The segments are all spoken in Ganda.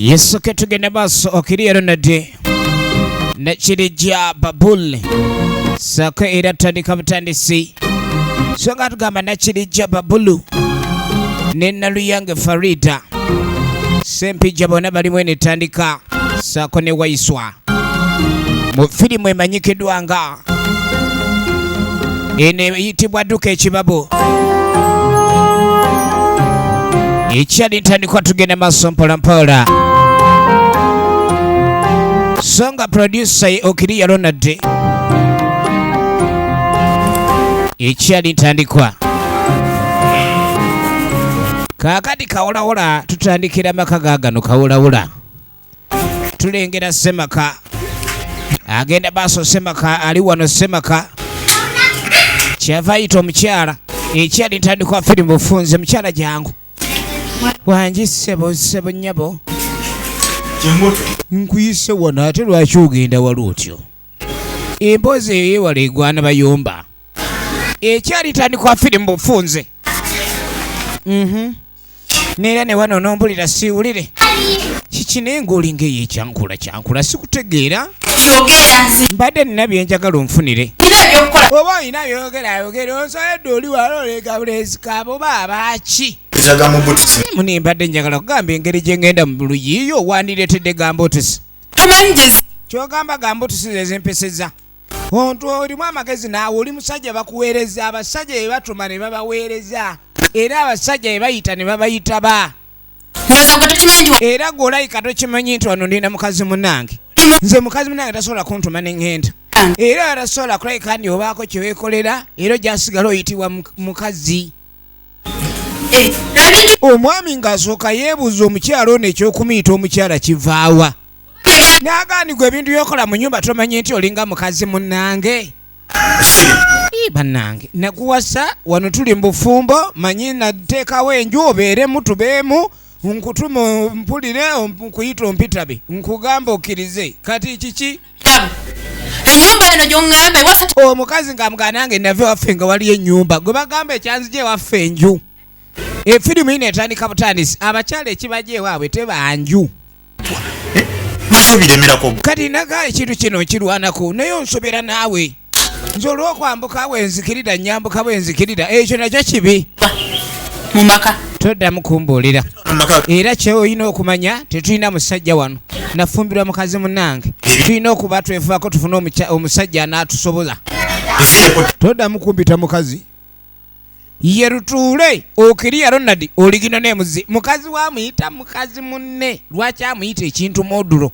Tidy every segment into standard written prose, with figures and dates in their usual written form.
Yesu ke tugenda maaso. Okiriya Ronald Nakirijja Babul sako era tutandika butandisi, so nga tugamba Nakirijja Babulu ne Naluyange Farida Sempijja bonna balimu eno etandika, sako ne Waiswa mu firimu emanyikiddwa nga eno eyitibwa Dduka Ekibabu. Ekyali ntandikwa, tugenda maaso mpolampola, so nga producer ye Okiriya Ronald. Ekyali ntandikwa kaakati kawulawula, tutandikira maka gaagano kawulawula. Tulengera Semaka agenda maaso. Semaka ali wano. Semaka kyava ayita omukyala. Ekyali ntandikwa, firimu bufunze. Mukyala, jangu. Wangi ssebo. Ssebo, nnyabo, nkuyise wano, ate lwaki ogenda wali otyo? Emboozi eyo yeewala egwana bayomba. Ekyali tandikwa, firimu bufunze. Neera ne wano onombulira siwulire kiki, naye ng'olinga eyo ekyankula kyankula, sikutegeera. Yogera nze. Mbadde nina byenjagala onfunire. Nina ebyokukola. Oba olina byogera, ayogera. Onsoyedde, oli wala oleka bulezi kabo oba abaaki. Etaga mu butusi. Muni mbadde njagala kugamba engeri gye ngenda mu luyiiyo, wandireetedde gambuutusi. Tomanyi gye Kyogamba gambuutusi ze zimpisiza ontu? Olimu amagezi naawe, oli musajja bakuweereza. Abasajja be batuma ne babaweereza, era abasajja be bayita ne babayitaba. Ndowooza gwe tokimanyi nti Era gwe olayika tokimanyi nti wano ndina mukazi munange. Nze mukazi munange tasobola kuntuma ne ŋŋenda, era tasobola kulabika ndi obaako kyeweekolera, era ojjasigala oyitibwa mukazi. Eh, lwaki? Omwami ng'asooka yeebuuza omukyala ono ekyokumuyita omukyala kivaawa, n'agaanigwa ebintu byokola mu nyumba tomanyi nti olinga mukazi munnange. Ii, bannange, nakuwasa wano, tuli mu bufumbo, manyi nateekawo enju obeeremu, tubeemu, nkutuma mpulire, nkuyita ompitabe, nkugamba okkirize, kati kiki? Ennyumba eno gy'oŋŋamba ewasa. Omukazi ng'amugaa, nange nava ewaffe nga waliyo ennyumba gwe bagamba ekyanzija ewaffe enju. Efirimu ino etandika butandisi, abakyala ekibajja ewaabwe tebanju. Lwaki obiremerako? Kati naga ekintu kino nkirwanako, naye onsobera naawe. Nze olw'okwambuka bwe nzikirira, nyambuka bwe nzikirira, ekyo nakyo kibi. Mu maka. Toddamu kumbuulira. Maka. Era kyeolina okumanya, tetulina musajja wano, nafumbirwa mukazi munnange. Tulina okuba twefaako, tufune omusajja anaatusobola. Nviireko. Toddamu kumpita mukazi ye lutuule. Okiriya Ronald oligino nemuzi mukazi wamuyita mukazi munne, lwaki amuyita ekintu modulo?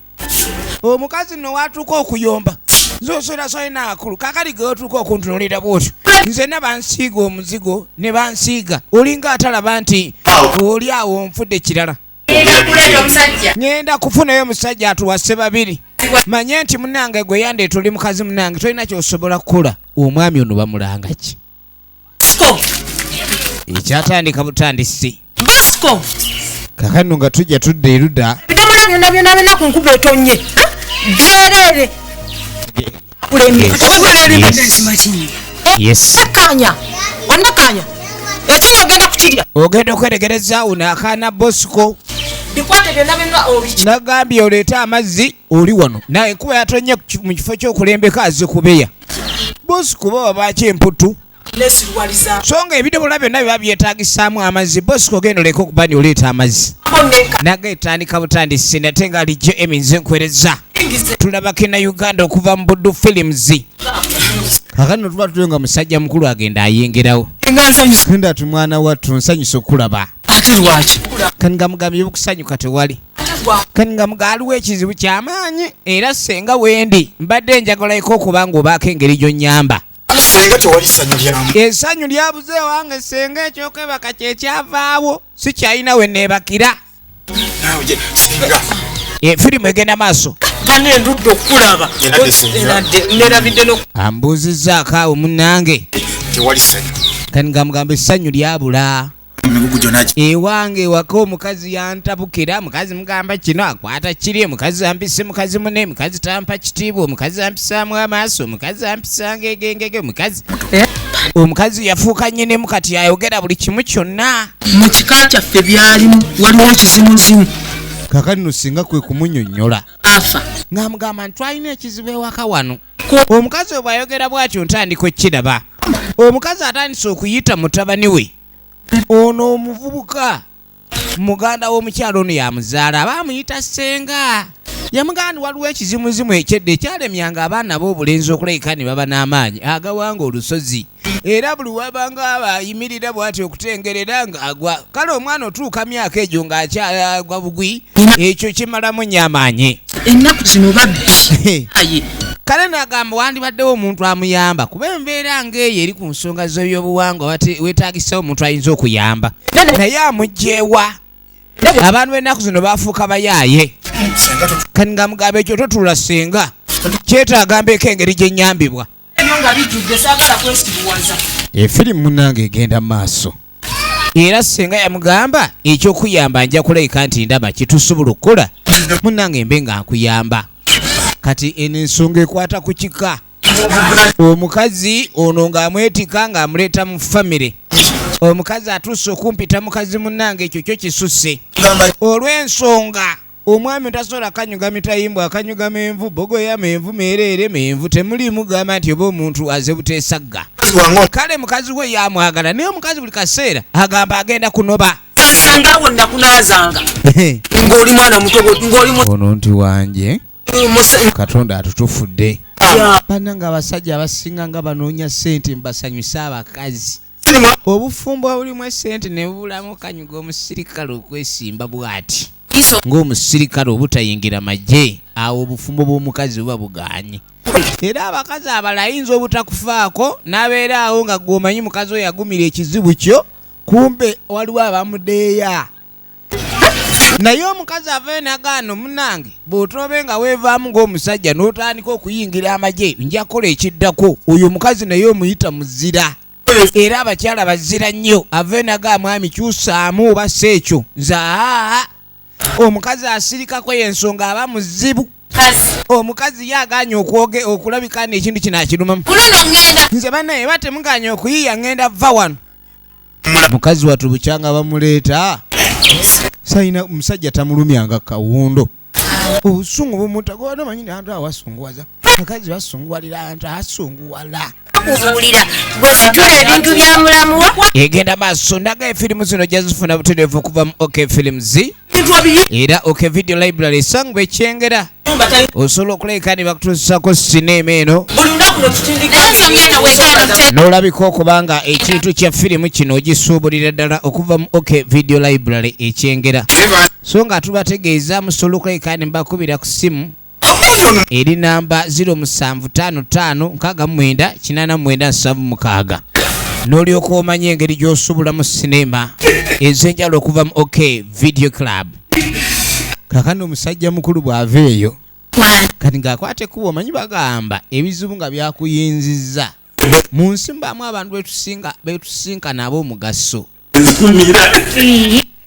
Omukazi nno watuuka okuyomba nzosolasolina akulu kakali geotuuka okuntunulira bwotyo, nze bansiiga omuzigo ne bansiiga, olinga atalaba nti oli awo nfudde kirala. Kuleeta omusajja. Ŋŋenda kufunayo omusajja atuwase babiri, manye nti munange gwe yandeeta oli mukazi munange, tolina kyosobola kukola. Omwami ono bamulanga ki? Bosco. Ekyatandika butandisi. Bosco. Kakano nga tujja tudda erudda. Bidomola byonna byonna byonna ku nkuba etonye byereere kulemye. Yes. Nakkaanya onakkaanya ekinyo ogenda kukirya. Ogenda okweregereza uno akaana Bosco. Bikwate byonna byonna obiki. Nagambye oleete amazzi, oli wano naye enkuba yatonye mu kifo ky'okulembeka azikubeya. Bosco baba baki emputu. Nesiruwaliza. So nga ebidomola byonna biba byetagisaamu amazzi. Bosco, ogenda oleka okuba ni oleeta amazzi. Naga etandika butandisi nate nga alijjo eminze nkwereza. Tulabako na Uganda okuva mu Buddu Films. Kakano tuba tuli nga musajja mukulu agenda ayingirawo. Nga nsanyusa. Genda ati, mwana wattu, nsanyusa okulaba. Ate lwaki? Kani nga mugambye okusanyuka tewali. Kani nga muga aliwo ekizibu kyamaanyi, era senga wendi mbadde njagalaiko okuba nga obaako engeri gy'onnyamba. Senga, tewali ssanyu lyamu. Essanyu lyabuze ewange senga, ekyokwebaka kyekyavaawo, sikyalina we neebakira. Naawe senga. Efirimu egenda maaso. Bane ndudde okukulaba. Enadde, senga. Enadde nerabidde no. Ambuuzizzaako awo munnange. Tewali ssanyu. Kani nga mugamba essanyu lyabula. Emigugu gyonna Ewange ewaka omukazi yantabukira, mukazi mugamba kino akwata kiri, omukazi ampise mukazi mune, omukazi tampa kitiibwa, omukazi ampisaamu amaaso, omukazi ampisa ngegengege, omukazi omukazi yafuuka nnyinimu, kati ayogera buli kimu kyonna. Mu kika kyaffe byalimu waliwo ekizimuzimu. Kakati no singa kwe kumunyonnyola Afa. Ng'amugamba nti twalina ekizibu ewaka wano. Omukazi we bw'ayogera bw'atyo ntandika okukiraba. Omukazi atandise okuyita mutabani we ono omuvubuka, muganda w'omukyalo ono yamuzaala, aba amuyita ssenga. Yamugamba nti waliwo ekizimuzimu ekyedda ekyalemyanga abaana b'obulenzi okulabika ne baba n'amaanyi agawanga olusozi, era buli wabanga aba ayimirira bw'ati okutengerera ng'agwa. Kale omwana otuuka myaka egyo ng'akyagwa bugwi, ekyo kimalamu nnyo amaanyi. Ennaku zino babbi. Aye. Kale nagamba wandibaddewo omuntu amuyamba, kuba embeera ng'eyo eri ku nsonga z'ebyobuwangwa weetaagisawo omuntu ayinza okuyamba, naye amuggyewa? Abantu b'ennaku zino bafuuka bayaaye. Kati nga mugamba ekyo totuula ssenga, kyetaaga mbeeko engeri gye nnyambibwa. Ebyo nga bijjudde, saagala kwesiruwaza. Efirimu munnange egenda mu maaso, era ssenga yamugamba ekyokuyamba nja kulabika nti ndaba kyetusobola okukola munnange mbe nga nkuyamba. Kati eno ensonga ekwata ku kika. Omukazi ono ng'amwetika ng'amuleeta mu famire. Omukazi atuuse okumpita mukazi munnange, ekyo kyo kisusse, olw'ensonga omwami tasobola kanyuga mitayimbwa, akanyuga menvu, bogoya menvu, mereere menvu, temuliimu gamba nti oba omuntu aze buteesagga. Kale mukazi we yamwagala, naye omukazi buli kaseera agamba agenda kunoba. Senga awo nakunaazanga ng'oli mwana muto, ng'oli ono nti wanje Katonda atutufudde. Bannange, abasajja abasinga nga banoonya ssente mbasanyuse abakazi. Obufumbo obulimu essente ne bubulamu kanyuga omusirikale okwesimba bw'ati ng'omusirikale obutayingira magye, awo obufumbo bw'omukazi buba buganye. Era abakazi abalala ayinza obutakufaako n'abeera awo nga gw'omanyi mukazi oyo agumira ekizibu kyo, kumbe waliwo abamudeeya. Naye omukazi avayo nagaano, munange bw'otoobe nga weevaamu ng'omusajja n'otandika okuyingira amagye, nja kukola ekiddako. Oyo omukazi naye omuyita muzira, era abakyala bazira nnyo. Avayo nagaa, mwami kyusaamu oba si ekyo nze aa. Omukazi asirikako yensonga aba muzibu. Omukazi ye aganye okwoge okulabika nti ekintu kino akirumamu. Nze bannaye ba temuganye okuyiiya, ŋŋenda va wano. Mukazi wattu bukyanga bamuleeta sayina musajja tamulumyanga kawundo, obusungu bumutagoba. Manyi abantu abasunguwaza, bakazi basunguwalira abantu asunguwala. Kubuulira gwe situla ebintu bya mulamu wo. Egenda maaso ndaga efirimu zino ojja zifuna butereevu okuva mu OK Films era OK Video Library esangibwa Ekyengera. Osobola okulabika ne bakutuusako sinema eno Buli lunaku lwetutindika. Naye ensonga eno wegaana. N'olabika okubanga ekintu kya firimu kino ogisuubulira ddala okuva mu OK Video Library Ekyengera. So nga tubategeeza musobola okulabika ne mbakubira ku ssimu eri namba 0755 69 8976, n'olyoka omanya engeri gy'osobola sinema ez'enjawulo okuva mu OK Video Club. Kakano omusajja mukulu bw'ava eyo kati ng'akwata ekkubo, omanyi bagamba ebizibu nga byakuyinzizza mu nsi mubaamu abantu betusinga betusinkana ab'omugaso,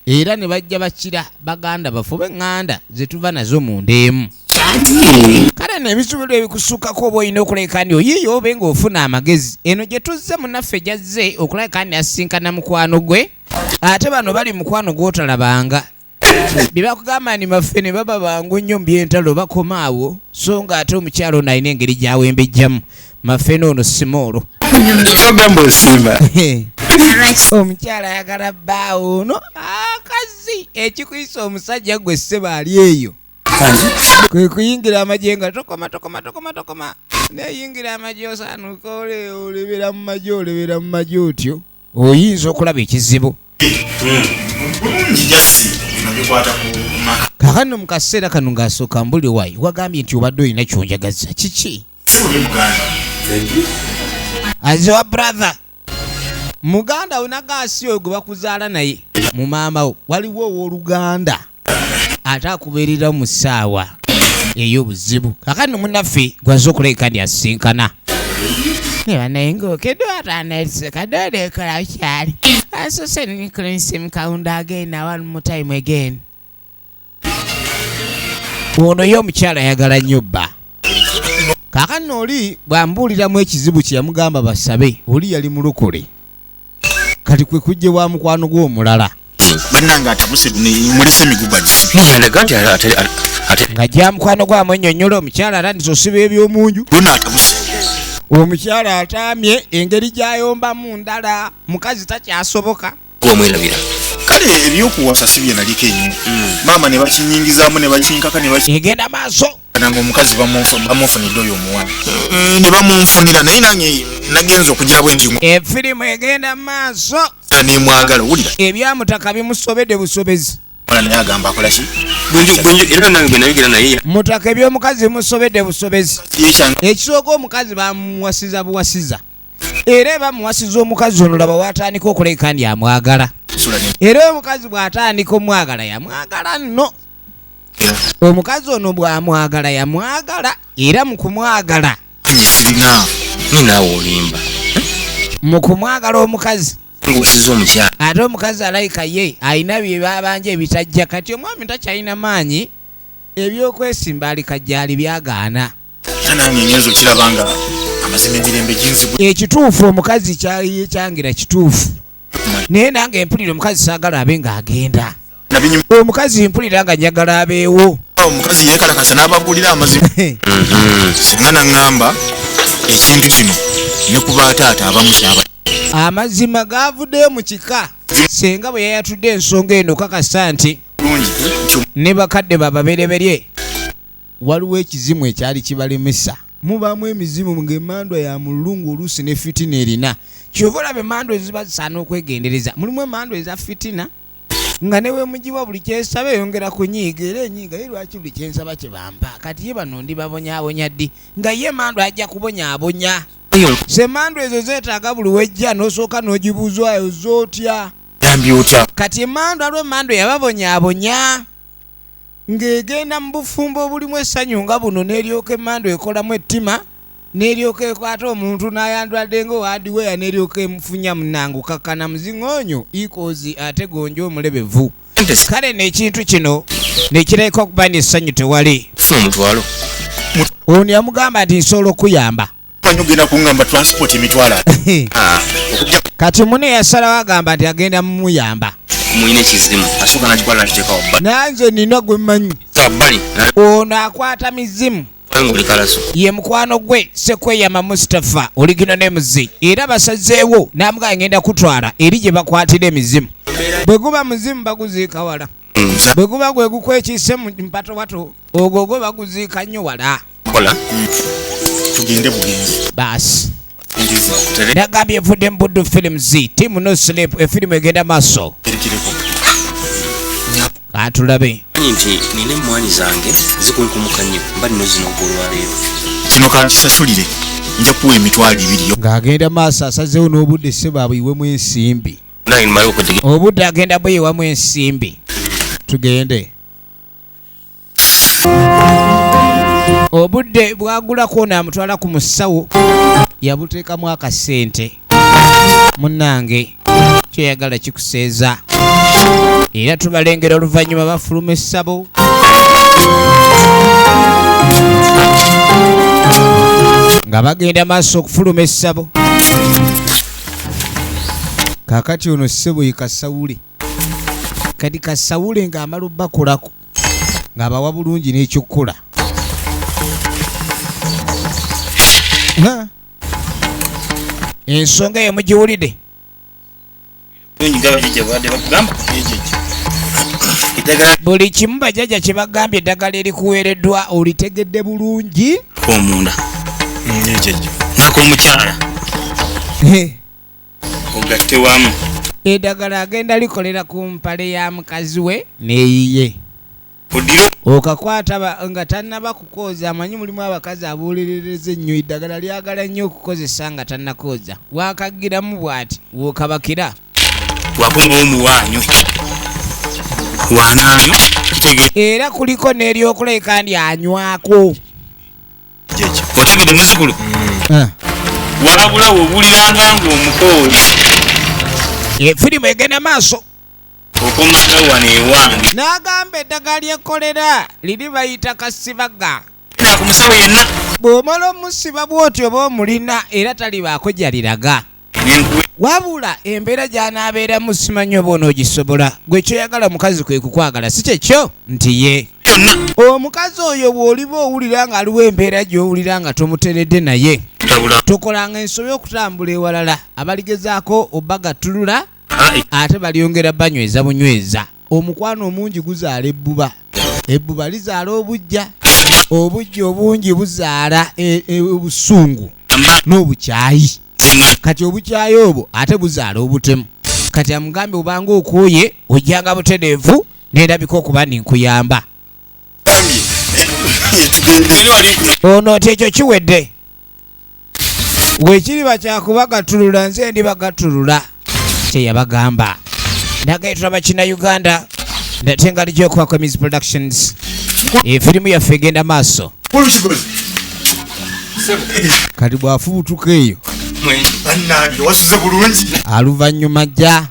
era ne bajja bakira baganda baffe oba eŋŋanda ze tuva nazo munda emu. Kale neebizibu byo ebikusukako oba olina okulabika nti oyiiya obe ng'ofuna amagezi. Eno gye tuzze munnaffe gyazze okulabika nti asinkana mukwano gwe, ate bano bali mukwano gw'otalabanga bye bakugamba nti baffe ne baba bangu nnyo mu byentalo bakoma awo. So nga ate omukyalo ono alina engeri gy'awembejjamu mafene ono simoolo. Ogamba osimba. Omukyala ayagala bbaawo ono akazi ekikuyisa omusajja gwe ssebo ali eyo kwe kuyingira amagye nga tokoma tokoma tokoma tokoma neyingira amagye osaanuka olebera mu magye, olebera mu magye otyo oyinza okulaba ekizibu. Bulungi jasi bino bikwata ku maka. Kakano mu kaseera kano ng'asooka mbuli wayi wagambye nti obadde olina kyonjagaza kiki? Si bubi muganda. Aze wa brother muganda we nagaasi oyo gwe bakuzaala naye mu maama wo, waliwo owooluganda ate akubeerera mu ssaawa ey'obuzibu. Kakano munnaffe gwaze okulabika nti asinkana naye ngaokedwatanaekadodekola kyali asose nikulinsimkawunda again one more time again. Ono ye omukyala ayagala nnyo bba. Kaakano oli bw'ambuuliramu ekizibu kye yamugamba basabe, oli yali mulokole, kati kwe kujja wa mukwano gwe omulala. Bannange atabuse mulese emigugu agisibe. Niyalaga nti ate Nga gya mukwano gwamwenyonyola omukyala atandise osiba ebyomunju. Luno atabuse. Omukyala ataamye engeri gyayombamu ndala, mukazi takyasoboka. Gwamwerabira. Kale ebyokuwasa si bye naliko ennyo, maama ne bakinyingizaamu ne bakinkaka ne Egenda maaso. bakinanga omukazi bamunfunidde oyo omuwala ne bamunfunira, naye nange nagenza okugira bwe nti Efirimu egenda maaso. Nemwagala, owulira? Ebyamutaka bimusobedde busobezi. Omuwala naye agamba akola ki? Bwenjo era nange bwe nayogera naye. Mutaka ebyomukazi bimusobedde busobezi. Yekyanga. Ekisooka, omukazi bamuwasiza buwasiza, era bamuwasiza omukazi ono laba watandika okuleka ndi amwagala. Sula ne Era omukazi bw'atandika omwagala, yamwagala nno. Omukazi ono bw'amwagala, yamwagala, era mu kumwagala Anyi sirina. Ni naawe olimba. Mu kumwagala omukazi, Ng'osiza omukyala. Ate omukazi alayika ye alina bye babanja ebitajja. Kati omwami takyalina maanyi, ebyokwesimba alikajjaali byagaana. Era nange ngenza okiraba nga amazima emirembe ginzibu. Ekituufu omukazi kyakyangira kituufu, naye nange mpulira omukazi saagala abe ng'agenda. Nabinyuma. Omukazi mpulira nga njagala abeewo. Omukazi yeekalakasa n'ababuulira amazima, singa naŋŋamba ekintu kino ne ku bataata abamu kyaba. Amazima gavuddeyo mu kika senga bwe yayatudde ensonga eno, kakasa nti Bulungi nti ne bakadde bababereberye waliwo ekizimu ekyali kibalemesa. Mubaamu emizimu ng'emandwa ya mululungu, oluusi ne fitina erina. Kyova olaba emandwa eziba zisaana okwegendereza. Mulimu emandwa eza fitina nga ne wemugiwa buli kyensaba eyongera kunyiiga, era enyiiga ye, lwaki buli kyensaba kyebampa? Kati ye bano ndi babonyaabonya ddi? Nga ye emandwa ajja kubonyaabonya. Semandwa ezo zeetaaga buli wejja n'osooka n'ogibuuzwayo zootya. Yambi otya? Kati emandwa, lwemandwa yababonyaabonya ng'egenda mu bufumbo obulimu essanyu nga buno, n'eryoka emandwa ekolamu ettima, n'eryoka ekwata omuntu n'ayandwadde ng'owaadiweya, n'eryoka emufunya munangu kakkana muziŋoonyo ikozi ate gonja omulebevu. Kale n'ekintu kino nekireka okuba nti essanyu tewali. Funa omutwalo. Ono yamugamba nti nsobola okuyamba. Manyi ogenda kuŋŋamba transport emitwalo okujja. Kati mune yasalawo, agamba nti agenda mumuyamba. Mulina ekizimu, asooka nakikwala nakiteeka wabbali. Nanze nina gwe mmanyi. Wabbali. Ono akwata mizimu. Nga oli kalaso. Ye mukwano gwe Sekweyama Mustapha oligino nemuzi, era basazeewo n'amugamba ngenda kutwala eri gye bakwatira emizimu. Bwe guba muzimu baguziika wala, bwe guba gwe gukwekiise mu mpatowato, ogwo gwe baguziika nnyo wala. Kola. Tugende bugenzi. Baasi. Ngizi. Nagambye evudde mu Buddu Films, Team No Sleep. Efirimu egenda maaso. Erikireko. Katulabe. Manyi nti nina emmwanyi zange zikunkumuka nnyo, mba nino zino olwaleero. Kino kankisasulire, nja kuwa 20,000. Ng'agenda maaso, asazeewo n'obudde sebaabwiwemu ensimbi. Nange nimale okutege. Obudde agenda bweyiwamu ensimbi. Tugende. Obudde bwagulako naamutwala ku musawo, yabuteekamu akasente. Munnange, kyoyagala kikuseeza. Era tubalengera oluvannyuma bafuluma essabo nga bagenda maaso okufuluma essabo. Kaakati ono ssebo ye Kasawule. Kati Kasawule ng'amala obbakolako, ng'abawa bulungi n'ekyokukola. Ha? Ensonga eyo mugiwulidde. Bulungi nga bajjajja babadde bakugamba eddagala. Buli kimu bajjajja kye bagambye, eddagala erikuweereddwa olitegedde bulungi? Komunda Ekyo. Nak'omukyala ogatte wamu. Eddagala agenda likolera ku mpale ya mukazi we neeyiye. Oddire. Okakwata nga tannaba kukooza. Amanyi mulimu abakazi abuulerereza ennyo, eddagala lyagala nnyo okukozesa nga tannakooza. Wakagiramu bw'ati wokabakira. Wakumba omuwaanywe wanaanywa kitegeeza. Era kuliko n'eryokuleka ndi anywako. Otegedde muzzukulu? Wabula wobuliranga ng'omukooyi. Efirimu egenda maaso. Okomanga wano ewange. N'agamba eddagala ly'ekkolera liri bayita kasibaga. Na ku musawo yenna. Bw'omala omusiba bw'otyo oba omulina, era talibaako gyaliraga. Wabula embeera gy'anaabeeramu simanyi oba onoogisobola. Gwe ky'oyagala mukazi kwe kukwagala, si kyekyo? Nti ye. Omukazi oyo bw'oliba owulira ng'aliwo embeera gy'owulira nga tomuteredde naye, tokolanga ensobi okutambula ewalala. Abaligezaako obagattulula ate balyongera banyweza bunyweza. Omukwano omungi guzaala ebbuba, ebbuba lizaala obujja, obujja obungi buzaala obusungu n'obukyayi. Kati obukyayi obwo ate buzaala obutemu. Kati amugambye obanga okooye ojjanga butereevu nerabika okuba ndi nkuyamba. Ono nti ekyo kiwedde, wekiriba kyakubagattulula nze ndibagattulula, kyeyabagamba. Nagaye tulaba kina Uganda nate nga lijja Music Productions, efirimu yaffe egenda maaso. Kati bw'afubutuka eyo aluvannyuma jja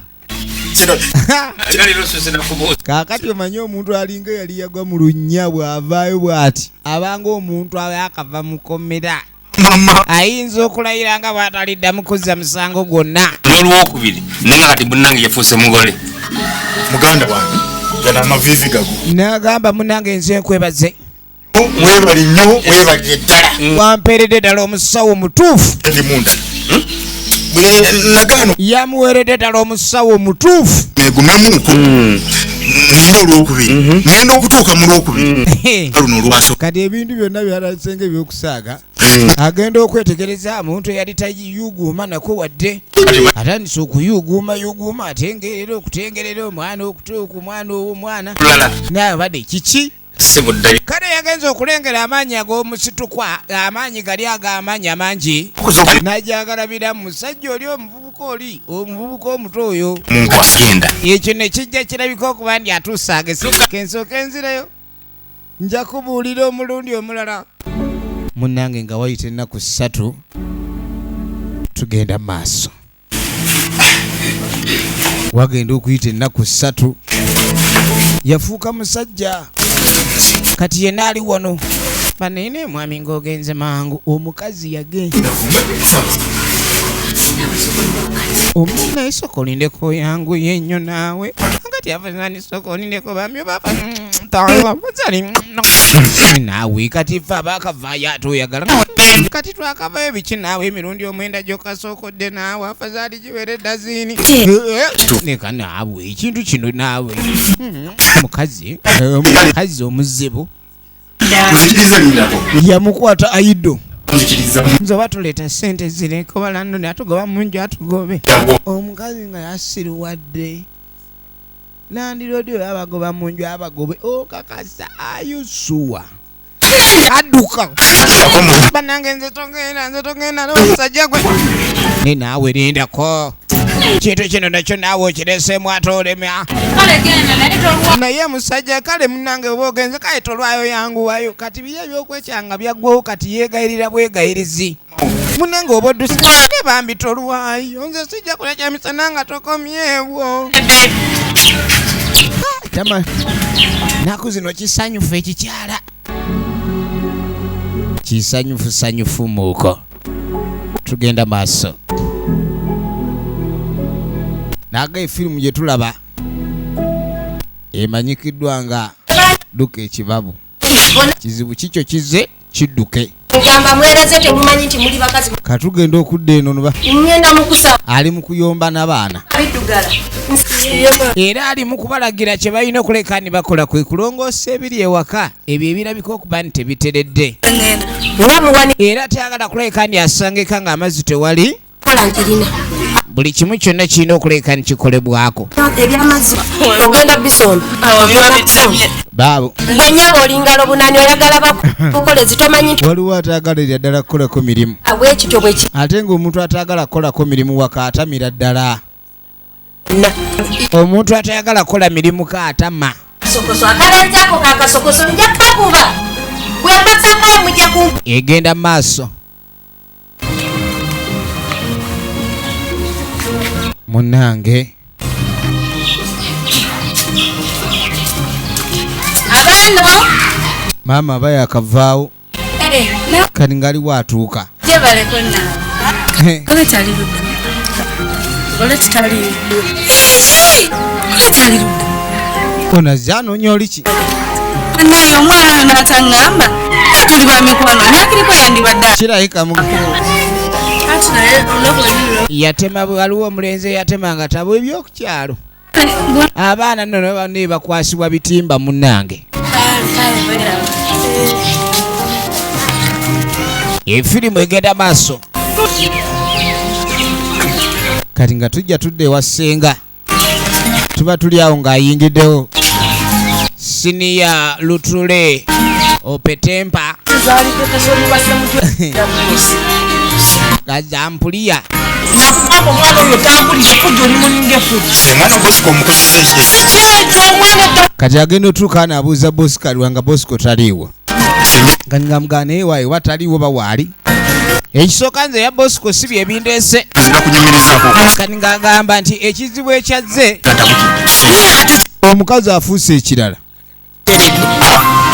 kaakati omanyi omuntu alinga yali yagwa mu lunnya bw'avaayo bw'ati abanga omuntu akava mukomera ayinza okulayira nga bw'ataliddamu kuzza musango gwonna. N'olwokubiri nenga kati munnange yafuuse mugole. Muganda wange gano amaviivi gago. N'agamba munnange nze nkwebaze. Weebale nnyo, weebale ddala. Wampeeredde ddala omusawo omutuufu. Ndi munda. Nagaano. Yamuweeredde ddala omusawo omutuufu. Negumemuuko. Ninde olwokubiri. Ngenda okutuuka mu lwokubiri. Luno olwaso. Kati ebintu byonna byalasenga ebyokusaaga. Agenda okwetegereza omuntu eyali tayuguuma nako wadde. Atandise okuyuguuma yuguuma atengerera okutengerera omwana okutuuka omwana ow'omwana. Naye abadde kiki? Kale yagenza okulengera amaanyi ag'omusitukwa, amaanyi gali ag'amaanyi amangi n'ajagalabira mu musajja oli omuvubuka oli omuvubuka omuto oyo. Ekyo ne kijja kirabika okuba ndi atuuse agese. Kensooke nzireyo nja kubuulira omulundi omulala. Munnange nga wayita ennaku 3 tugenda maaso. Wagenda okuyita ennaku 3 yafuuka musajja. Kati yenna ali wano banene mwami ng'ogenze mangu. Omukazi yagenda. Naye sooka olindeko yanguye nnyo naawe. Kati afazani sooka olindeko bambi baba naawe kati ffe abaakavaayo ate oyagala. Kati twakavayo biki naawe emirundi 9 gyokka sookodde naawe afazaali giwere ddaziini. Leka naawe ekintu kino naawe. Mukazi, omukazi omuzibu. Yamukwata aido. Nze oba tuleeta ssente zireko balando atugoba mu nju atugobe. Omukazi nga yasiruwadde. Landiroodi oyo abagoba mu nju abagobe. Okakasa ayusuwa. Adduka. Bannange nze togenda, nze togenda n'omusajja gwe. Ne naawe lindako. Kintu kino nakyo naawe okireseemu ate olemya. Naye musajja kale munnange oba ogenze kale tolwayo yanguwayo. Kati biri ebyokwekyanga byaggwawo kati yeegayirira bwegayirizi. Munnange oba odduse bambi tolwayo. Nze sijja kulya kyamisana nga tokomyewo. Tama naku zino kisanyufu ekikyala. Kisanyufu sanyufu muuko. Tugenda maaso. Naga efirimu gye tulaba emanyikiddwa nga Dduka Ekibabu. Kizibu kikyo kizze kidduke. Mugamba mweraze temumanyi nti muli bakazi. Katugenda okudda eno nuba. Ngenda mukusa. Ali mu kuyomba n'abaana. Biddugala. Era ali mu kubalagira kye balina okuleka ni bakola kwe kulongoosa ebiri ewaka ebyo ebirabika okuba nti tebiteredde. Era tayagala kuleka ndi asangeka ng'amazzi tewali. Buli kimu kyonna kirina okuleka nti kikolebwako. Ebyamazzi ogenda bisonda. Baabo. Gwe nnyabo olingalo bunani oyagala bakukolezi tomanyi nti waliwo ataagala erya ddala kukolako mirimu. Bwe kityo bwe ki- Ate ng'omuntu ataagala kukolako mirimu waka atamira ddala. Omuntu atayagala kukola mirimu kaatama. Kasokoso, akalenzi ako ka kasokoso nja kakuba. Bwe mbasanga mujja ku- Egenda maaso. Munnange. Abaana. Maama aba yakavaawo. Kati ngali waatuuka. Gyebaleko naawe. Kola kyali ludda. Ono azze anoonya oli ki? Naye omwana ono n'ataŋŋamba tuli ba mikwano nakiriko yandibadde Kirabika mu Anti naye olunaku lwennyini yatema, waliwo omulenzi eyatema nga tabo ebyokukyalo. Abaana nno bane bakwasibwa bitimba munnange. Efirimu egenda maaso kati nga tujja tudde ewa ssenga, tuba tuli awo ng'ayingiddewo siniya lutule opetempa gazampuliya. Nakugamba omwana oyo tambulira fujjo oli muninga efujjo. Senga no Bosco omukozesa eki? Si kyekyo omwana Kati agenda otuuka n'abuuza Bosco aliwa, nga Bosco taliiwo. Senga Nga ngamugana naye waayi oba taliiwo bawaali. Ekisooka nze ya Bosco si bye bindeese. nzira kunyumirizaako. Kati ng'agamba nti ekizibu ekyazze Gatabuki. omukazi afuuse ekirala.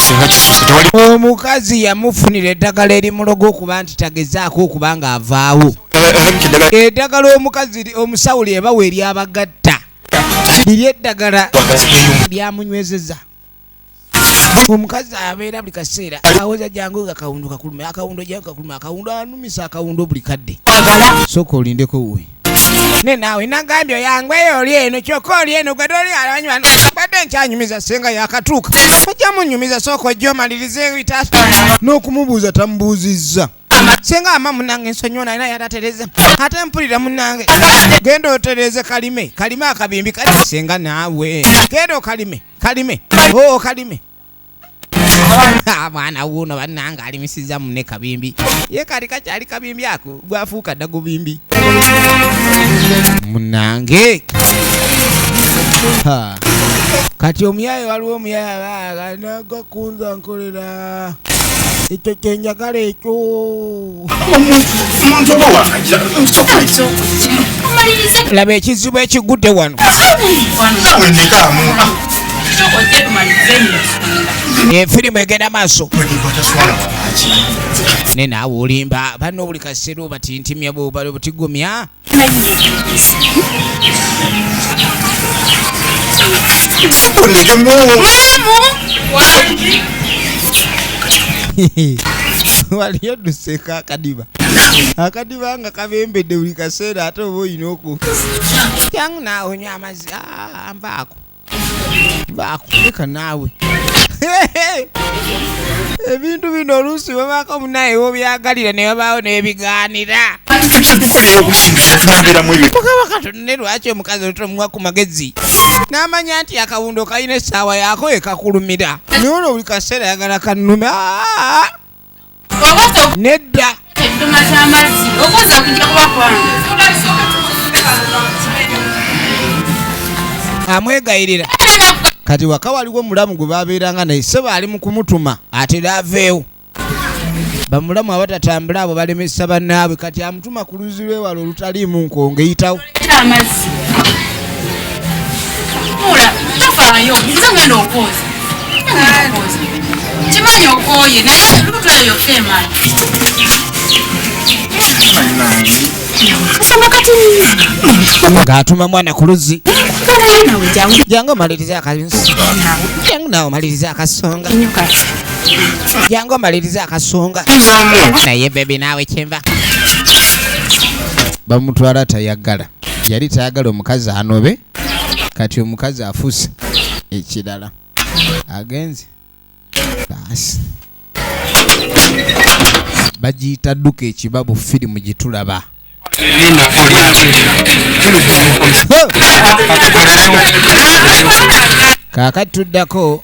Senga kisuse tewali Omukazi yamufunira eddagala erimuloga okuba nti tagezaako okuba ng'avaawo. eddagala Eddagala omukazi omusawo lyebawa eryabagatta liri eddagala lyamunywezeza. Omukazi abeera buli kaseera awoza jangu nga akawundu kakulume, akawundo jangu kakulume, akawundo anumisa akawundo buli kadde. Sooka olindeko wuwe ne naawe nagambye oyangweyo oli eno kyokka oli eno gwe toli alanywa badde nkyanyumiza senga yakatuuka ojja munyumiza sooka ojja omalirize ebitaasa n'okumubuuza tamubuuzizza. Senga ama munange nsonyiwa naye yatatereza ate mpulira munange genda otereze kalime kalime akabimbi kali senga naawe genda okalime kalime oo kalime. Ah, mwana wuuno bannange alimisiza munne kabimbi ye kali kakyali kabimbi ako gwafuuka dda gubimbi munange. Ha. Kati omuyaye waliwo omuyaye nagakunza nkolera ekyo kyenjagala ekyo. Omuntu oba wangagira Laba ekizibu ekigudde wano. Nawe ndekaamu. Ojje tumalirize ensonga. Efirimu egenda maaso. Wekikwata lwaki? Ne naawe olimba banno buli kaseera obatintimya bwobala obutigomya. Ndekemu. Wangi. Waliyo dduseko akadiba akadiba nga kabembedde buli kaseera ate oba olina oku jangu naawe onywa amazzi. Ah, nvaako nvaako leka naawe. Ebintu bino oluusi babaako munaye wobyagalira ne babaawo n'ebigaanira. Tukolera okusinga tunabeeramu ebyo. Mukama Katonda, ne lwaki omukazi otomuwa ku magezi n'amanya nti akawundo kalina essaawa yaako ekakulumira naye olwo buli kaseera ayagala kannume. Ah, Okoza nedda. ekidoma ky'amazzi okoza kujja kuba kwange. Amwegayirira kati waka waliwo omulamu gwe babeeranga naye seba ali mu kumutuma atera aveewo. Bamulamu abatatambula abo balemesa bannaabwe kati amutuma ku luzzi lwewala olutaliimu nkonge eyitawo. Leeta amazzi. Tuula, tofaayo, nze ngenda okwoza. Ngenda okwoza. Kimanyi okooye naye lubuto eyo yokka emanyi. Kasoma kati Ng'atuma mwana ku luzzi. Kale nawe jangu. Jangu omalirize akasonga, jangu naawe omalirize akasonga, Nnyo kati. jangu omalirize akasonga. Naye bebi naawe kyenva bamutwala tayagala yali tayagala omukazi anobe kati omukazi afuuse ekirala agenze baasi bagiyita dduka ekibabu firimu gitulaba. Kaakati tuddako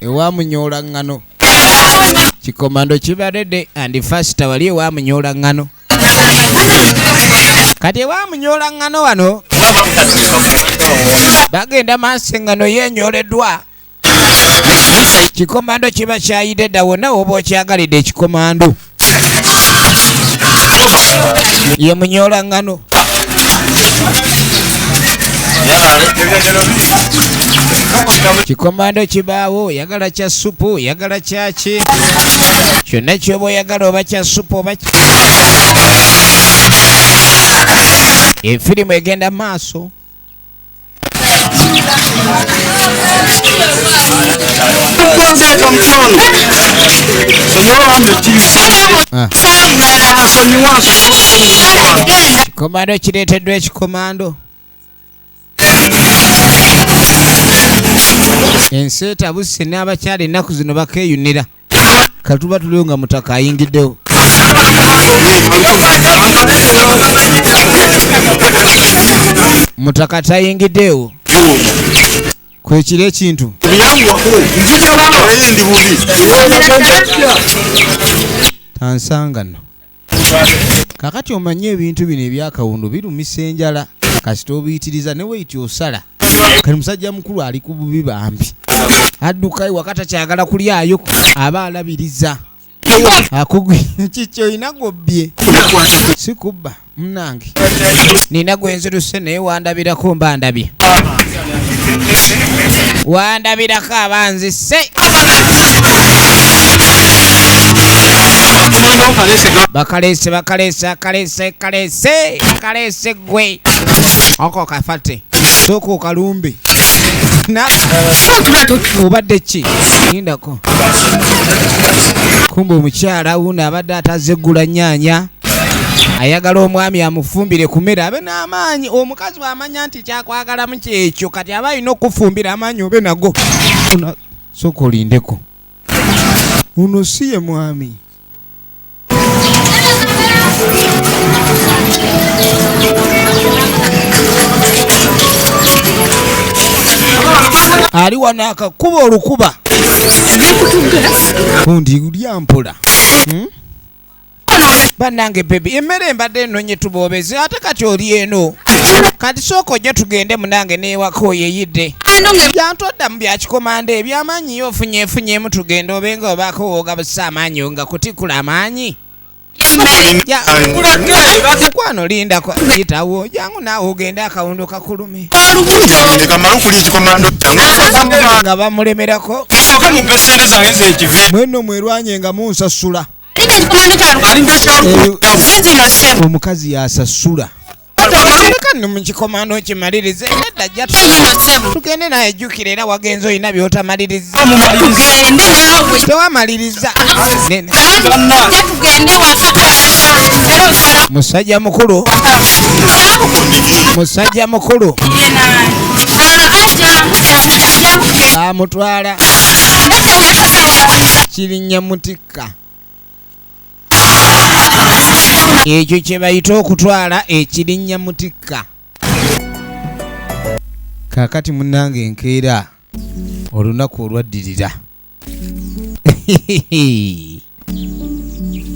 ewa munyoola ŋŋano kikomando kiba ready and faster wali ewa munyoola ŋŋano. Kati ewa munyoola ŋŋano wano bagenda maaso eŋŋano yenyoleddwa kikomando kiba kyayidde dda wonna woba okyagalidde ekikomando ye munyoola ŋŋano. Kikomando kibaawo oyagala kya supu oyagala kyaki kyonna kyoba oyagala oba kya supu oba Efirimu egenda maaso. Kikomando kireeteddwa ekikomando. Ensi etabuse n'abakyala ennaku zino bakeeyunira. Katuba tuliwo nga mutaka ayingiddewo. Mutaka tayingiddewo. Kwekiri ekintu. Tansanga nno. Kakati omanye ebintu bino ebyakawundu birumisa enjala kasita obiyitiriza ne weyiti osala. Kati musajja mukulu ali ku bubi bambi. Adduka ewaka takyagala kulyayo aba alabiriza. Kiki olina gwobbye? Si kubba munnange. Nina gwe nziruse naye wandabirako mba ndabye. Wandabirako aba nzise. Bakalese bakalese akalese kalese kalese gwe. Oko kafate. Sooka okalumbe. Obadde ki? Lindako. Kumbe omukyala wuno abadde atazze ggula nnyaanya. Ayagala omwami amufumbire ku mmere abe n'amaanyi. Omukazi bw'amanya nti kyakwagalamu kyekyo kati aba alina okufumbira amaanyi obe nago. Sooka olindeko. Ono si ye mwami. Ali wano akakuba olukuba. Kundi ulya mpola. Bannange bebi emmere mbadde ennonye tuboobeze ate kati oli eno. Kati sooka ojje tugende munange n'ewaka oyeyidde. Byantodda mu bya kikomando ebyamaanyi yo ofunyeefunyeemu tugende obe nga obaako w'ogabusa amaanyi nga kutikula amaanyi. Mukwano lindako yitawo jangu naawe ogende akawundo kakulume. Nga bamulemerako. Mwenno mwerwanye nga munsasula. Omukazi yasasula. Leka nno mu kikomando kimalirize. Nedda jja tugende naye jjukira era wagenze olina by'otamaliriza. Tewamaliriza. Musajja mukulu. Musajja mukulu. Amutwala. Kirinnya mutikka. Ekyo kye bayita okutwala ekirinnya mutikka. Kaakati munnange enkeera olunaku olwaddirira.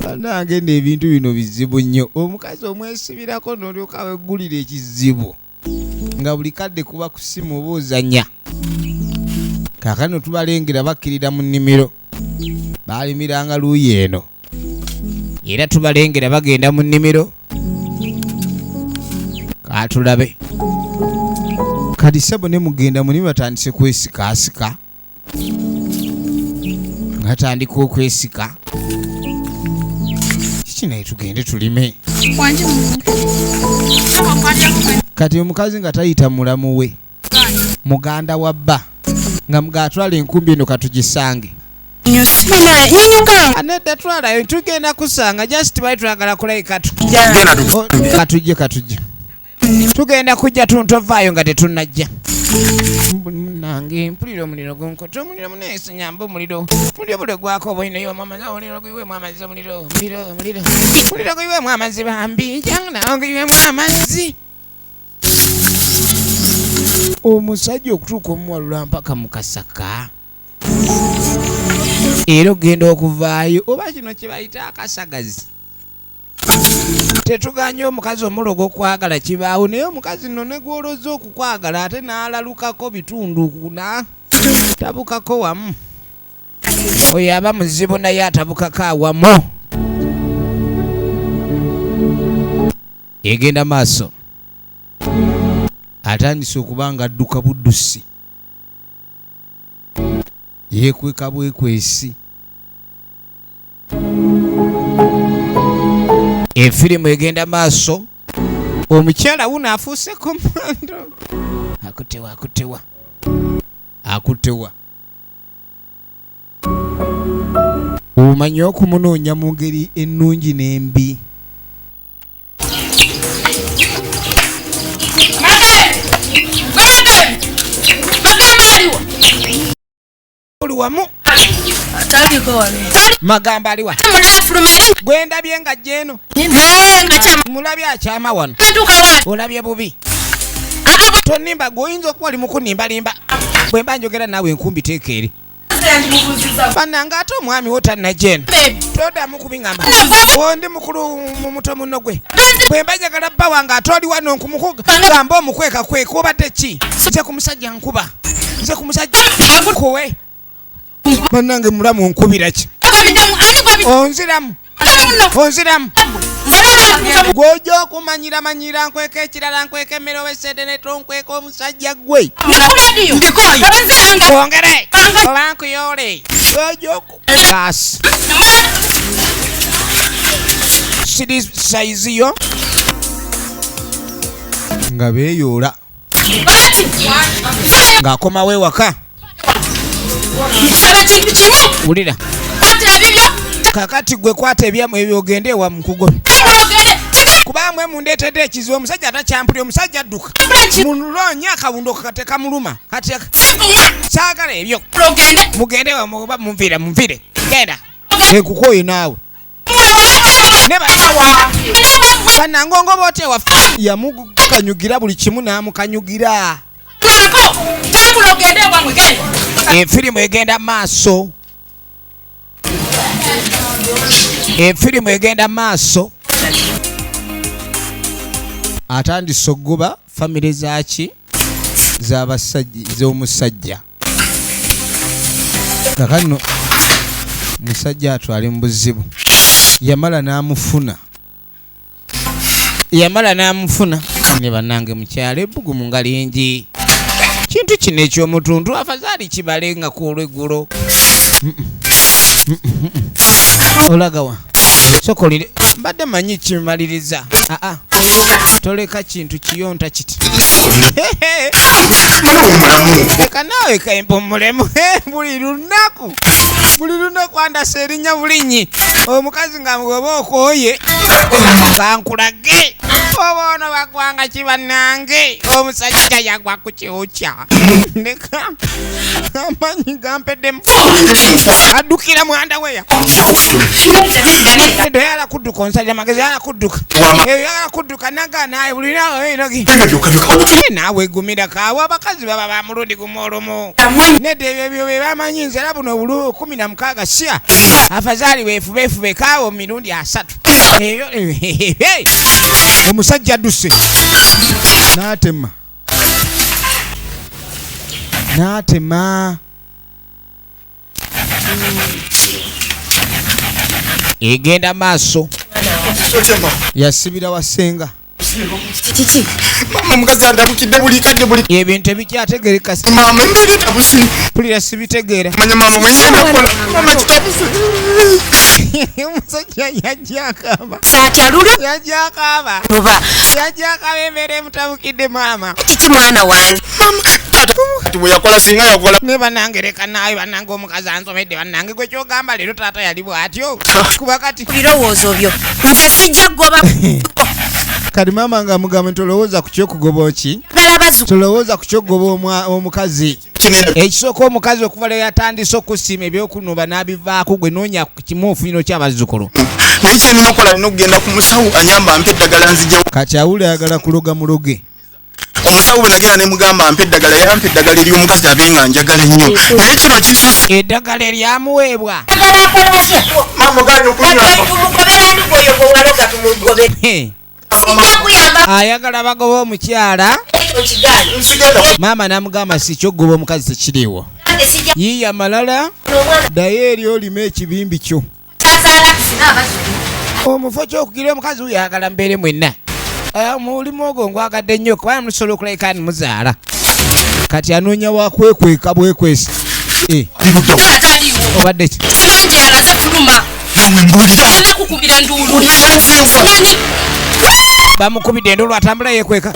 Bannange nno ebintu bino bizibu nnyo. Omukazi omwesibirako n'olyoka weggulira ekizibu nga buli kadde kuba kusimu oba ozannya. Kaakano tubalengera bakkirira mu nnimiro. Baalimiranga luuyi eno. Era tubalengera bagenda mu nnimiro. Katulabe. Kati ssebo ne mugenda mu nnimiro batandise kwesikaasika. Batandika okwesika. Kiki naye tugende tulime. Kati omukazi nga tayita mulamu we. Muganda wa bba. Nga mugatwala enkumbi eno katugisange. Anedda twalayo tugenda kusanga just bali twagala kulabika katujje katujje. Tugenda kujja tuntovaayo nga tetunnajja. Nange mpulira omuliro gunkota omuliro muneesi nyamba omuliro. Omuliro bule gwako oba olinayo amazzi omuliro guyiweemu amazzi omuliro omuliro omuliro. Omuliro guyiweemu amazzi bambi jangu nawe guyiweemu amazzi. Omusajja okutuuka omuwalula mpaka mu kasaka. Era ogenda okuvaayo oba kino kye bayita akasagazi. Tetuganye omukazi omulogo okwagala kibaawo naye omukazi nno ne gw'olozza okukwagala ate n'alalukako bitundu na tabukako wamu. Oyo aba muzibu naye atabukako awamu. Egenda maaso. Atandise okuba nga adduka buddusi. Yeekweka bwekwesi. Efirimu egenda maaso. Omukyala wuno afuuse komando. Akutewa akutewa akutewa. Omanyi okumunoonya mu ngeri ennungi n'embi. Oli wamu Magambo aliwa gwendabye nga jeno mulabye akyama wano olabye bubi tonimba gwoyinza okuba oli mukunimbalimba bwemba njogera naawe enkumbi teeka eri banange ate omwami wo tannajeno todamu kubiŋamba ondi mukulu mumuto muno gwe bwemba njagala bba wange ate oli wano nkumukugamba omukwekakweka obadde ki nze ku musajja nkuba nze ku musajja kuwe bannange mulamu onkubira ki onziramu onziramu gwoja okumanyira manyira nkweka ekirala nkweka emmere owesente netonkweka omusajja gwe ongere oba nkuyole gwoja okugaasi siri sayizi yo nga beeyoola ng'akomawo ewaka wulira kakati gwe kwata ebyamu ebyo ogende ewa mukugobe kubamwe mundeetedde ekizibu omusajja atakyampuli omusajja adduka munulonye akawundo katekamuluma kati saagala ebyo mugende oba munviire munviire genda ekukoye naawe banange ongoba otya waffe yamukanyugira buli kimu n'amukanyugira efirimu egenda maaso efirimu egenda maaso atandise okugoba famire zaki z'omusajja kakano musajja atwale mu buzibu yamala n'amufuna yamala n'amufuna ne bannange mukyalo ebbugumu nga lingi kintu kino ekyomutuntu afazaali kibale nga ku olweggulo olagawa sokolire mbadde manyi kimaliriza aa toleka kintu kiyonta kiti leka naawe kempumulemu buli lunaku buli lunaku andasa erinnya bulinyi omukazi nga oba okooye bankulage oba ono bagwanga ki bannange omusajja yagwa ku kyokya ndeka amanyi gampeddemu addukira mwandaweya yala kudduka omusajja magezi yala kudduka yala kudduka naga naye buli naawe gumira kaawo abakazi baba ba mulundi gumu olumu nedda ebyo ebyo bye bamanyi nze era buno obulu 16 sya afazaali weefubefube kaawo mirundi 3 ebyo omusajja adduse n'atema n'atema egenda maaso yasibira wasenga kiki mama omukazi antabukidde buli kadde buli ebintu ebikyategereka mama embeera etabuse pulira sibitegeera manya mama mwenyenda kukola mama kitabuse omusajja yajja akaaba saatya lulyo yajja akaaba luba yajja akaaba embeera emutabukidde maama kiki mwana wange taata kati bwe yakola singa yakola ne bannange leka naawe bannange omukazi ansomedde bannange gwe kyogamba leero taata yali bw'atyo kuba kati birowoozo byo nze sijja kugoba kati maama nga mugamba nti olowooza ku kyokugoba ki tolowooza ku kyokugoba omukazi ekisooka omukazi okuva lwe yatandise okusiima ebyokunoba n'abivaako gwe noonya kimu ofunino ky'abazzukulu naye kyenina okukola nina okugenda ku musawo anyamba ampe eddagala nzijawo kati awuli ayagala kuloga muloge omusawo bwe nagenda ne mugamba ampe eddagala yampa eddagala ery'omukazi abe nga njagala nnyo naye kino kisusse eddagala eryamuweebwa maama ogaanye okunywa tumugoberani gwoyo gwe waloga tumugobere ayagala bagoba omukyala maama n'amugamba si kyokugoba omukazi tekiriiwo yiiya malala ddayo eri olime ekibimbi kyo omufo kyokugira omukazi wuyo ayagala mbeere mwenna mulimu ogwo ngwagadde nnyo kubanga musobola okulabika ni muzaala kati anoonya wakwekweka bwekwesi obadde ki simanyi alaze tuluma namwe mbuulira genda kukubira nduulu Ulira simanyi Bamukubidde enduulu, atambula yekweka,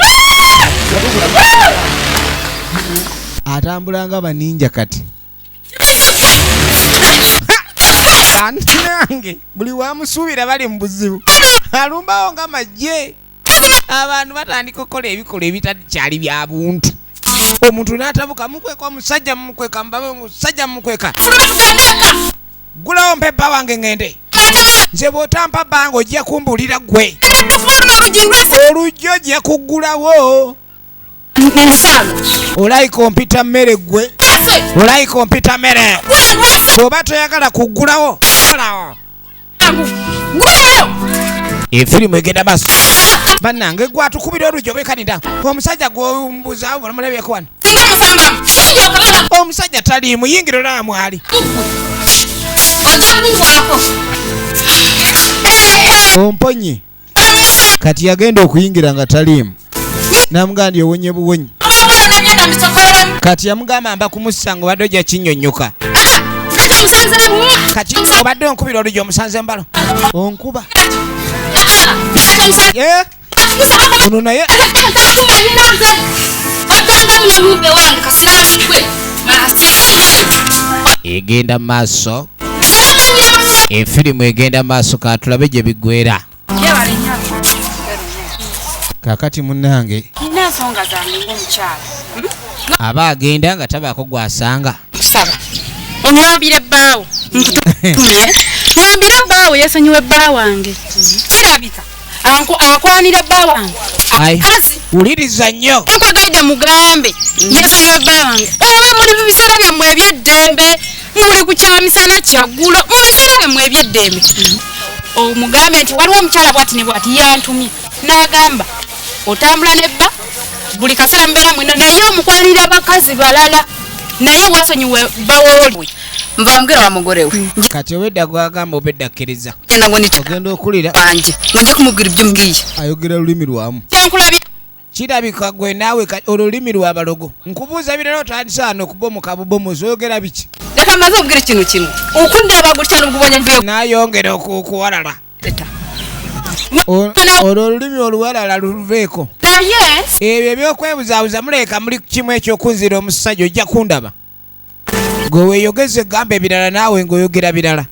atambula nga baninja. Kati bannange, buli wamusuubira bali mu buzibu, alumbawo nga majje. Abantu batandika okukola ebikolwa ebitakyali bya buntu, omuntu n'atabuka. Mukweka omusajja, mumukweka mubabe, omusajja mumukweka. Gulawo, mpe bba wange ŋŋende nze. Bw'otampa bbanga ojja kumbuulira ggwe olujja, ojja kuggulawo. Olayika ompita mmere ggwe, olayika ompita mmere. Bw'oba toyagala kuggulawo, kolawo. Efirimu egenda maaso. Bannange, gwe atukubira oluggi obekanida omusajja gwombuza mulabyeko wano? Omusajja taliimu, yingira olaba mwali. Ojja kungwako. Omponye. Kati yagenda okuyingira nga taliimu, namugamba nti owonye buwonyi. Kati yamugamba mba kumussa nga obadde ojja kinnyonnyoka. Kati obadde onkubira oluggi, omusanze mbalo onkuba. Eh? Ono naye Otanga wange kasirani gwe. Egenda maaso, efirimu egenda maaso, katulabe gye biggwera. Kakati munnange, Nina ensonga zange ng'omukyala. Aba agenda nga tabaako gwasanga. Kusaba oŋambire bbaawo, nkutumye ŋambire bbaawo yeesonyiwe bba wange. Kirabika akwanira bba wange. Ai. Kazi. Wuliriza nnyo. Nkwegaidde mugambe yeesonyiwe bba wange. Oba muli mu biseera byammwe eby'eddembe, muli ku kyamisana kyaggulo, mu biseera byammwe eby'eddembe, omugambe nti waliwo omukyala bwati ne bwati yantumye n'agamba otambula ne bba buli kaseera, mubeera mwino, naye omukwanira abakazi balala, naye wasonyiwe bbawooli. Mva mbwira wa mugore we. Kati obedda gwagamba, obedda kkiriza. Ngenda ngo nica Ogenda okulira. wanjye ngo njye kumubwira ibyo umbwiye. Ayogera lulimi lwamu. Kyenkulabye. Kirabika gwe naawe olulimi lwabalogo. Nkubuuza birala, otandise wano okubomoka bubomozi, oyogera biki? Reka maze ubwire ikintu kimwe, uko ndeba gutya nubwo ubonye mvuye Nayongera okuwalala. Teta. Olwo olulimi oluwalala luveeko. Naye Ebyo ebyokwebuzaabuza muleka, muli kimu ekyokunzira omusajja. Ojja kundaba gwe weeyogeza egamba ebirala, naawe ng'oyogera birala.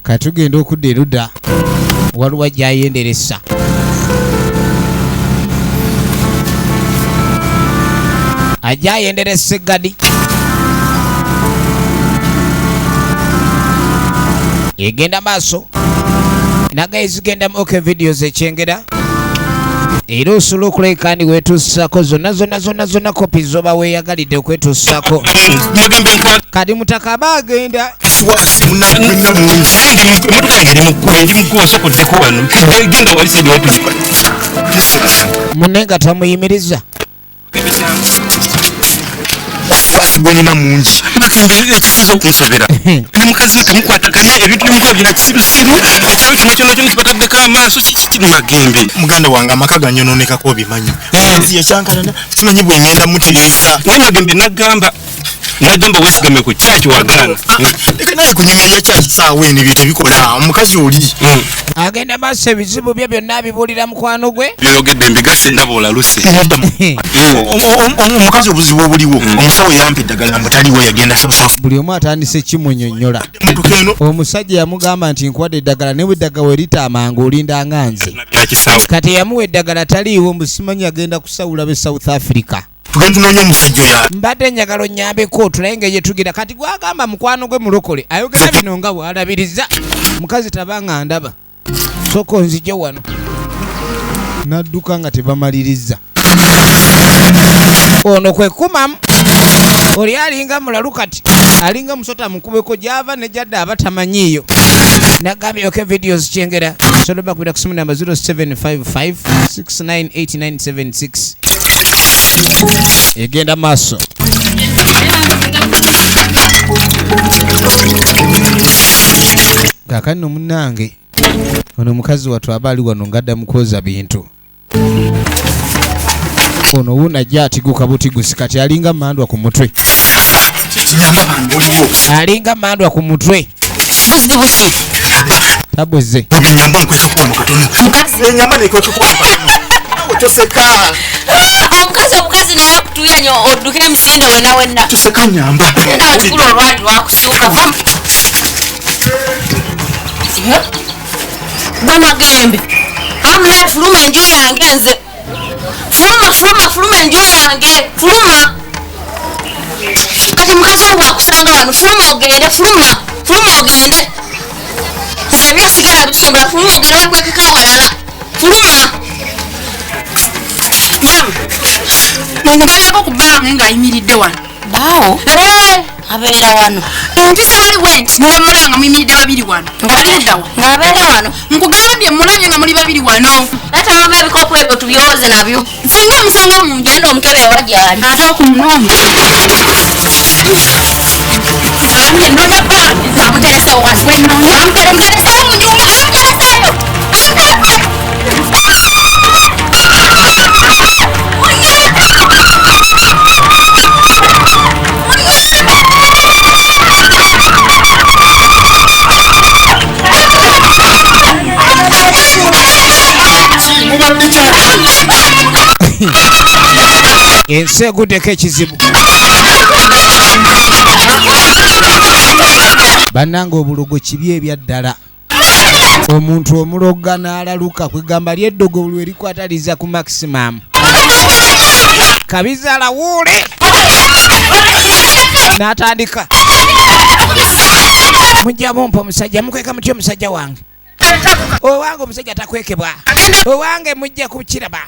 Katugenda okudda erudda, waliwo ajjayenderesa. Ajja ayenderesa eggadi egenda maaso nagaye zigenda mu OK Videos ekyengera, era osobola okulabika ndi weetuusako zonna zonna zonna zonna kopi zoba weeyagalidde okwetuusako. Magembe nkwata. Kati mutaka aba agenda. Wasi munange mungi. Emotoka yange eri mukkubo, ndi mukkubo, sokoddeko wano. Genda wali side watu. Munne nga tamuyimiriza. Wasi gwenina mungi. Magembe, ekisinza okunsobera ne mukazi we temukwataganya, ebintu byemukola bya kisirusiru, ekyalo kino kyona kyona kibataddeko amaaso kiki Magembe? Muganda wange, amaka ganyononekako, obimanyi. Nzi yakyankalana, simanyi bwengenda mutegeeza. Naye Magembe, nagamba weesigame ku kyaki wagaana. Leka naye kunyumya yakyakisaawa eno, ebyo tebikola omukazi oli. Agenda maaso, ebizibu bye byonna abibuulira mukwano gwe. Byoyogedde mbigase, ndaba olaluse. Omukazi obuzibu obuliwo, omusawo yampa eddagala mbu taliwo, yagenda South Africa. Buli omu atandise kimunyonnyola. Emotoka eno. Omusajja yamugamba nti nkuwadde eddagala, naye bwe eddagala werita amangu olinda nga nze. Byakisawo. Kati yamuwa eddagala taliiwo, mbu simanyi agenda kusawula be South Africa. Tugenda tunoonya omusajja oyo. Mbadde njagala onyambeko tulaye engeri gye tugira. Kati gwagamba mukwano gwe mulokole ayogera bino nga bw'alabiriza mukazi tabanga ndaba, sooka onzije wano. Nadduka nga tebamaliriza. Ono kwe kumamu oli alinga mulalu, kati alinga musota mukubeko gyava ne gyadda aba tamanyiiyo. Nagambye OK Videos Kyengera, sobola bakubira ku simu namba 0755 698976. Egenda maaso. Kaakati no munnange, ono mukazi wattu aba ali wano ng'adda mu kwoza bintu. Ono wuno ajja atiguka butigusi, kati alinga mandwa ku mutwe. Kinyamba bange oliwo. Alinga mandwa ku mutwe. Buzibu ki? Tabuze. Nyamba nkwekako wano katono. Nyamba nekwekako wano katono. Toseka. Omukazi omukazi naye akutuya nyo odduke emisinde wena wenna. Toseka nyamba. Olukulu olwali lwakusuuka. Gwe Magembe. Amula fuluma enju yange nze. Fuluma fuluma fuluma enju yange. Fuluma. Kati mukazi wo bwakusanga wano fuluma ogende fuluma. Fuluma ogende. Nze byosigala bisobola fuluma ogende wekwekeka awalala. Fuluma. Nyamu. Ndabirako ku bba ng'ayimiridde wano. Baawo? Abeera wano. Mpisa wali wenti nga mulanga muyimiridde babiri wano. Nga ludda wa? Ng'abeera wano. Nkugambye mulabye nga muli babiri wano. Leeta wamu ebikopo ebyo tubyoze nabyo. Singa omusanga mu nju. Genda omukebe ewa gy'ali. Ate okumunoonya. Nnoonya bba amuterese wano. Amuteresewo mu nnyumba. Amutereseeyo. Amuterese. Ensi eguddeko ekizibu. Bannange obulogo kibi ebya ddala. Omuntu omuloga n'alaluka kwegamba ly'eddogo buli erikwata liza ku maximum. Kabiza alawuule n'atandika. Mujja mumpa omusajja, mukweka mutya omusajja wange? Owange omusajja takwekebwa. Owange mujja kukiraba.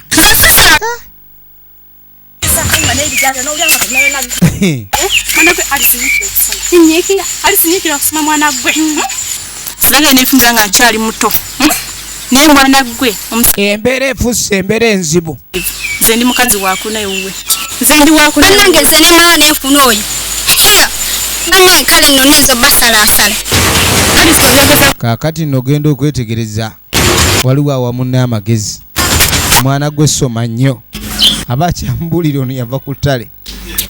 Alisinyikira okusoma mwana gwe. Sinange nefunza nga nkyali muto. Naye mwana gwe. Embeera efuuse embeera enzibu. Nze ndi mukazi wakuna ewuwe. Nze ndi wakuna. Bannange nze ne mwana nenfuna oyo. Bannange kale nno nezo basalaasala. Kaakati nno ogenda okwetegereza waliwo awamu n'amagezi. Mwana gwe soma nnyo. Aba akyambuulira ono yava ku ttale.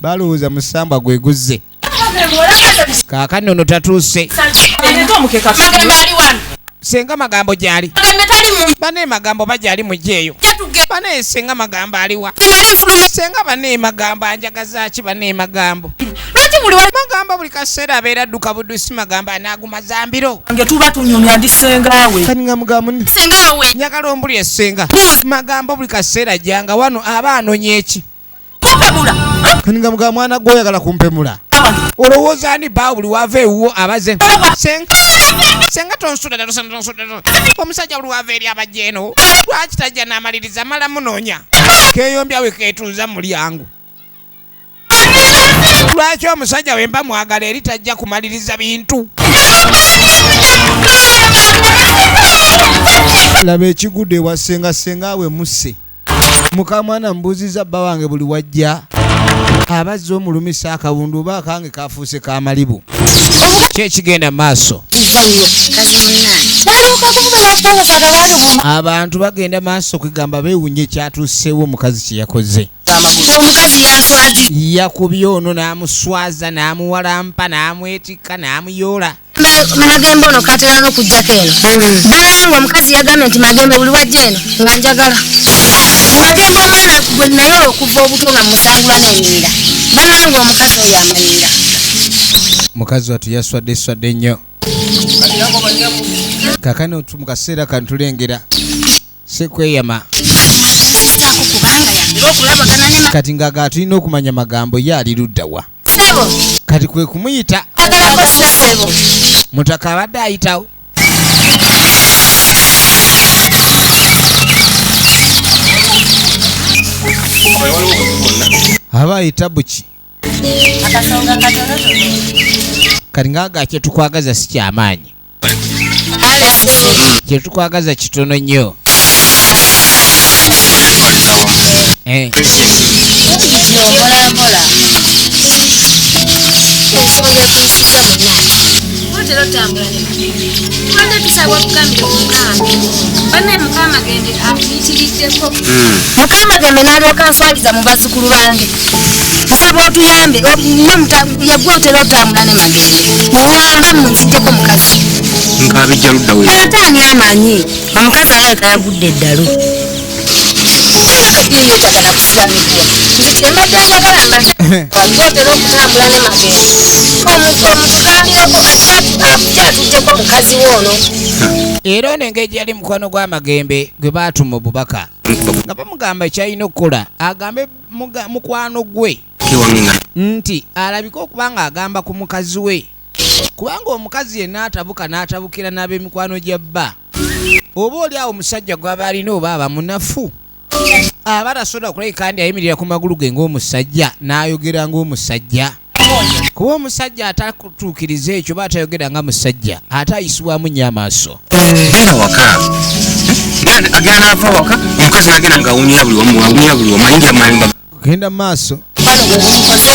Balowooza musambwa gwe guzze. Kaakati ono tatuuse. Senga Magambo gy'ali. Bane Magambo bagyali mugyeyo. Bane Senga Magambo aliwa. Senga bane Magambo anjagaza ki bane Magambo. Magambo buli kaseera abeera adduka buddusi Magambo anaaguma zambiro. Nge tuba tunyumya ndi ssenga we. Kati nga mugambo nni? Ssenga we. Njagala ombulire ssenga. Magambo buli kaseera ajjanga wano aba anoonya eki? Kumpemula. Kati nga mugambo mwana gwe oyagala kumpemula. Olowooza ani bbaawo buli wava ewuwo abaze? Senga. Senga tonsula ddala, tonsula ddala. Omusajja buli wava eri abajja eno. Lwaki tajja n'amaliriza mala munoonya? Keeyombya we keetuuza mu mulyango. Lwaki omusajja we mba mwagala eri tajja kumaliriza bintu? Laba ekigudde ewa ssenga, ssenga we musse. Mukamwana mbuuzizza bba wange buli wajja. Abazze omulumisa akawundu oba akange kafuuse kamalibu. Ki ekigenda mu maaso? Abantu bagenda maaso kwegamba beewuunye ekyatuuseewo omukazi kye yakoze. Yakubye ono n'amuswaza n'amuwalampa n'amwetikka n'amuyoola. Magembe ono katera n'okujjako eno. Bannange omukazi yagambye nti Magembe buli wajja eno nga njagala. Magembe omwana gwe naye okuva obuto nga musangula n'emyira. Bannange omukazi oyo amanyira. Mukazi wattu yaswadde swadde nnyo. Kaakano mu kaseera kano tulengera sekweyama. Kati nga tulina okumanya Magambo ye ali ludda wa. Kati kwe kumuyita. Mutaka abadde ayitawo. Aba ayita buki. Kati nga kye tukwagaza si kyamaanyi. Kye tukwagaza kitono nnyo. Mukama Magembe n'alyoka answaliza mu bazzukulu bange. Nsaba otuyambe, yegwe otera otambula ne Magembe. Munyambe munzijjeko mukazi. Nkabijja ludda we. Ate ani amanyi omukazi alabika yagudde eddalu. Ye yeetaaga na kusiba miguwa. Nze kye mbadde njagala ng'otera okutambula ne Magembe omutugambireko ajja atuggyeko mukazi we ono. Era ono engeri yali mukwano gw'Amagembe gwe baatuma obubaka nga bamugamba kyalina okukola agambe mukwano gwe nti alabike okuba nga agamba ku mukazi we, kubanga omukazi yenna atabuka n'atabukira n'ab'emikwano gya bba, oba oli awo omusajja gw'aba alina oba aba munafu aba tasobola kulabika ndi ayimirira ku magulu ge ng'omusajja n'ayogera ng'omusajja, kuba omusajja atakutuukiriza ekyo oba atayogera nga musajja ate ayisibwamu nnyo amaaso. Beera waka. Agenda n'ava waka, omukazi n'agenda ng'awunyira buli wamu, awunyira buli wamu, ayingira mu mayumba. Genda mu maaso. Mukwano gwe gumukoze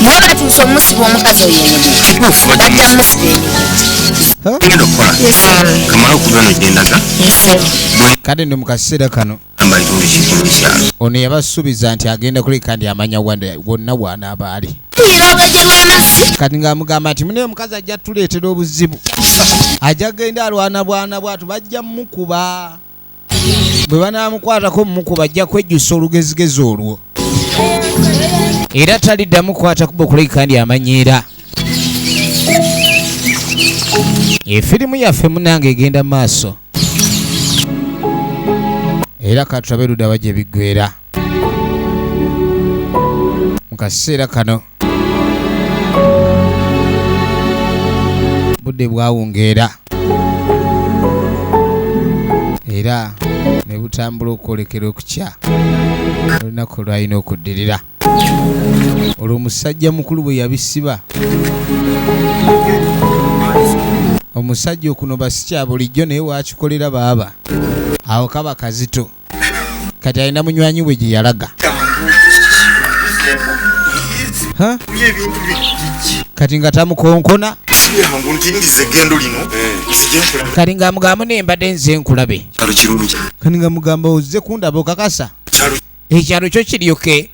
naye batuuse omusiba omukazi oyo emiguwa. Kituufu bajja Bajja mumusiba emiguwa. Ngenda okukola. Kamala okuva eno gye ndaga. Kale nno mu kaseera kano Gamba ekitundu kikulu ekyalo. ono yabasuubiza nti agenda kuleka ndi amanya wonna w'anaaba ali. Kati ng'amugamba nti munaye omukazi ajja tuleetera obuzibu, ajja genda alwana bwana bwatu, bajja mmukuba, bwe banaamukwatako mmukuba ajja kwejjusa olugezigezi olwo, era taliddamu kukwata kuba okulabika ndi amanyiira. Efirimu yaffe munnange egenda maaso era katulabe ludda wa gye biggweera. Mu kaseera kano budde bwawungeera era ne butambula okwolekera okukya olunaku lwalina okuddirira. Olwo omusajja mukulu bwe yabisiba, omusajja okunoba si kya bulijjo naye waakikolera baaba awo kaba kazito. Kati alina munywanyi we gye yalaga. Kati nga tamukonkona. Kati nga mugamba naye mbadde nze nkulabe. Kati nga mugamba ozze kundaba okakasa. Ekyalo kyo kiryoke.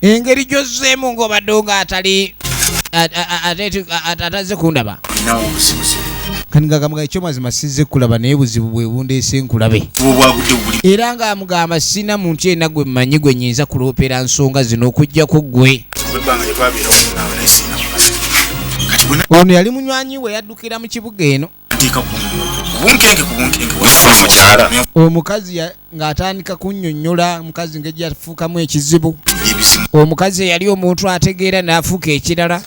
Engeri gy'ozzeemu ng'obadde ng'atali atazze kundaba. Kati nga gamugamba eky'amazima sizze kulaba naye buzibu bwe bundeese nkulabe. Era ng'amugamba sirina muntu yenna gwe mmanyi gwe nnyinza kuloopera nsonga zino okuggyako ggwe. Ono yali munywanyi we yaddukira mu kibuga eno. Omukazi ng'atandika kunnyonnyola omukazi ng'ejja yafuukamu ekizibu. Omukazi eyali omuntu ategeera n'afuuka ekirala.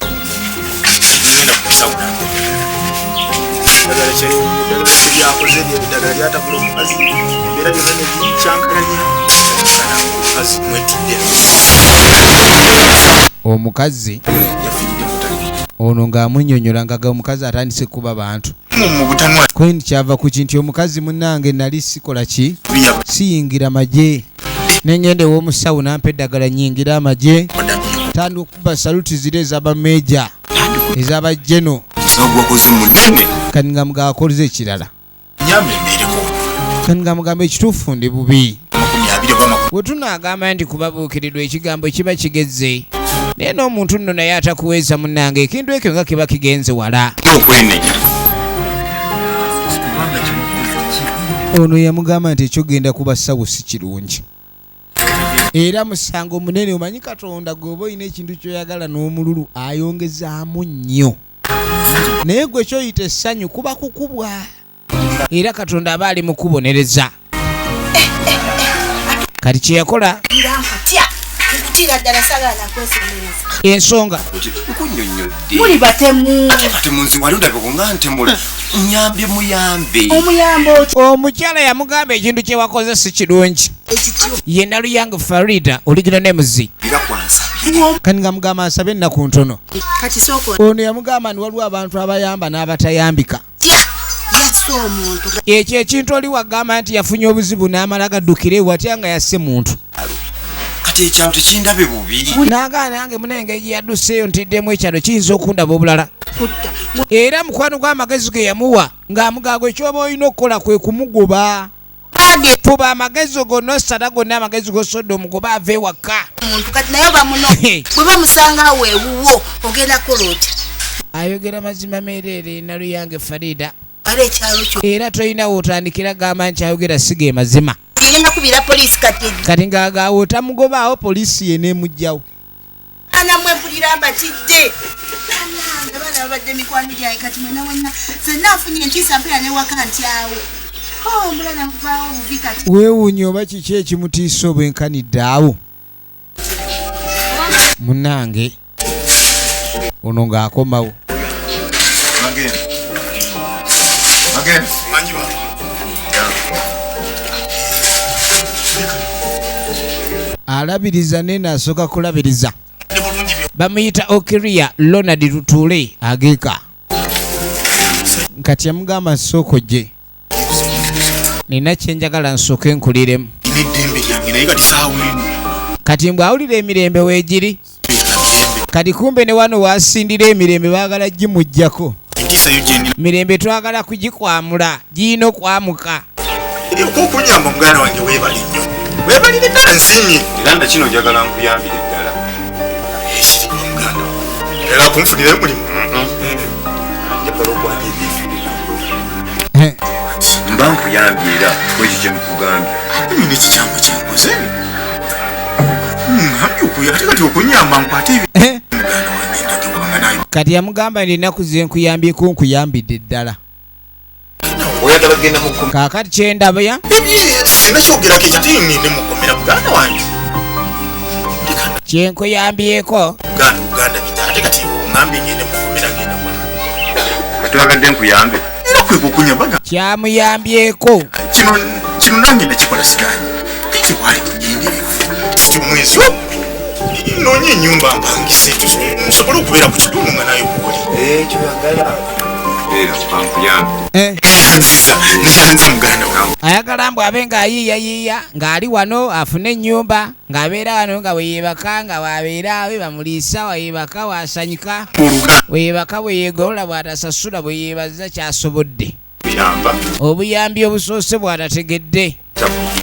Omukazi ono ng'amunnyonnyola nga omukazi atandise kuba bantu. Kwendi kyava ku kintu omukazi munnange nali sikola ki, siyingira magye, ne ngenda ew'omusawo n'ampa eddagala nnyingira amagye, tandika okukuba saluti ziri ez'abameeja ez'abajeno. Kati nga mugaakoze ekirala. Kati nga mugamba ekituufu ndi bubi. Bwe tunaagamba nti kubabuukirirwa ekigambo kiba kigezze, naye n'omuntu nno naye atakuweeza munnange ekintu ekyo nga kiba kigenze wala. Ono yamugamba nti ekyogenda ku basawo si kirungi. Era musango munene, omanyi Katonda gweoba olina ekintu ky'oyagala n'omululu ayongezaamu nnyo. Naye gwe kyoyita essanyu kuba kukubwa. Era Katonda aba ali mu kubonereza. Kati kye yakola ensonga muli batemu. Omukyala yamugamba ekintu kye wakoze si kirungi. Ye Naluyanga Farida original names. Kati nga mugamba nsabe ennaku ntono. Ono yamugamba nti waliwo abantu abayamba n'abatayambika. Ekyo ekintu oli wagamba nti yafunye obuzibu n'amala gaddukire watya nga yasse muntu. Kati ekyalo tekindabe bubi. N'agaana nange muna engeri gye yadduseeyo ntiddemu ekyalo kiyinza okundaba obulala. Era mukwano gw'amagezi ge yamuwa ng'amugamba gwe ky'oba olina okukola kwe kumugoba. Fuba amagezi gonna osala gonna amagezi g'osodde omugoba ave ewaka. Kati naye bamuno bwe bamusanga awo ewuwo ogenda kukola otya? Ayogera mazima meereere Naluyange Farida. Ala ekyalo kyo. Era tolina w'otandikira gamba nti ayogera si ge mazima. Ngenda kubira poliisi kati. Kati ng'agaawo otamugobaawo poliisi ye n'emugyawo. Ana mwe mpulira mbatidde. Abaana babadde mikwano gyange kati mwena mwena zenna afunye entiisa mpera newaka ntyawo. Oh, mbula nvaawo bubi kati. Weewuunye oba kiki ekimutiisa obwenkanidde awo. Munnange ono ng'akomawo. Alabiriza nene asooka kulabiriza. Bamuyita Okiria Ronald Lutuule ageeka. Kati yamugamba nsooka ojje. Nina kye njagala nsooke nkuliremu. Kati mbw awulira emirembe weegiri. Kati kumbe ne wano wasindira emirembe baagala gimuggyako. Mirembe twagala kugikwamula, girina okwamuka. Okunyamba muganda wange weebale nnyo. Weebalire ddala nsiimye. Era na kino njagala nkuyambire ddala. Ekiriwa muganda wange. Era kunfunira omulimu. Njagala okwata ebintu mba nkuyambye era kwekyo kye nkugambye. Nina ekikyamu kyenkoze. Ngambye okuya ate kati okunyamba nkwate ebintu muganda wange ndagibwanga nayo. Kati yamugamba nti ennaku ze nkuyambyeko nkuyambidde ddala. Oyagala kugenda mu kkomera? Kaakati kye ndaba ya? Sirina kyogerako ekyo ate ngende mu kkomera muganda wange. Kye nkuyambyeko. Uganda Uganda bita ate kati ngambye ngende mu kkomera ngenda kola. Kati oyagadde nkuyambe? Era kwe kukunyamba. Kyamuyambyeko. Kino kino nange nakikola sigaanyi. Tekiwali bugenderevu. Kiti omwezi noonye ennyumba mpangise nsobole okubeera ku kitundu nga naye kwoli. Ekyo yagala. Era nkuyambe. Nziza neyanza muganda wange. Ayagala mbu abe ng'ayiiyayiiya ng'ali wano afune ennyumba ng'abeera wano nga weyeebaka nga wabeera we bamuliisa wayeebaka wasanyuka weyeebaka bwe yeegolola bw'atasasula bwe yeebaza ky'asobodde. Obuyambi obusoose bw'atategedde.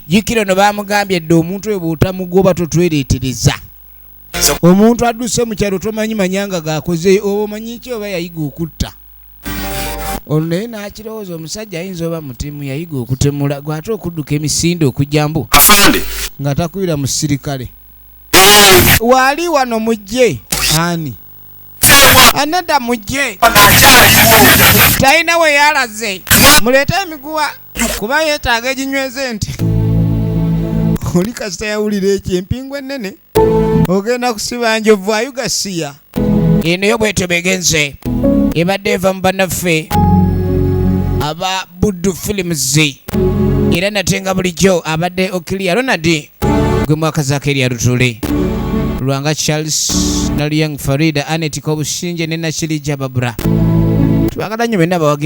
Jjukira ono baamugambye dda omuntu oyo bw'otamugoba totwereetereza. Omuntu adduse mu kyalo tomanyi manyanga g'akoze oba omanyi ki oba yayiga okutta. Ono naye n'akirowooza omusajja ayinza oba mutemu yayiga okutemula gw'ate okudduka emisinde okujja mbu nga takubira musirikale. Waali wano mujje ani? Anedda mujje. Talina we yalaze. Muleete emiguwa kuba yeetaaga eginyweza ente. Oli kasita yawulira ekyo empingu ennene ogenda kusiba njovu ayugasiya. Eno yo bwetyo begenze ebadde eva mu bannaffe aba Buddu Films era nate nga bulijjo abadde Okiria Ronald gwe mwakazaako erya Lutule Lwanga Charles Naluyang Farida Anet Kobusinje ne Nakirija Babura. Tubagala nnyo benna abawagira.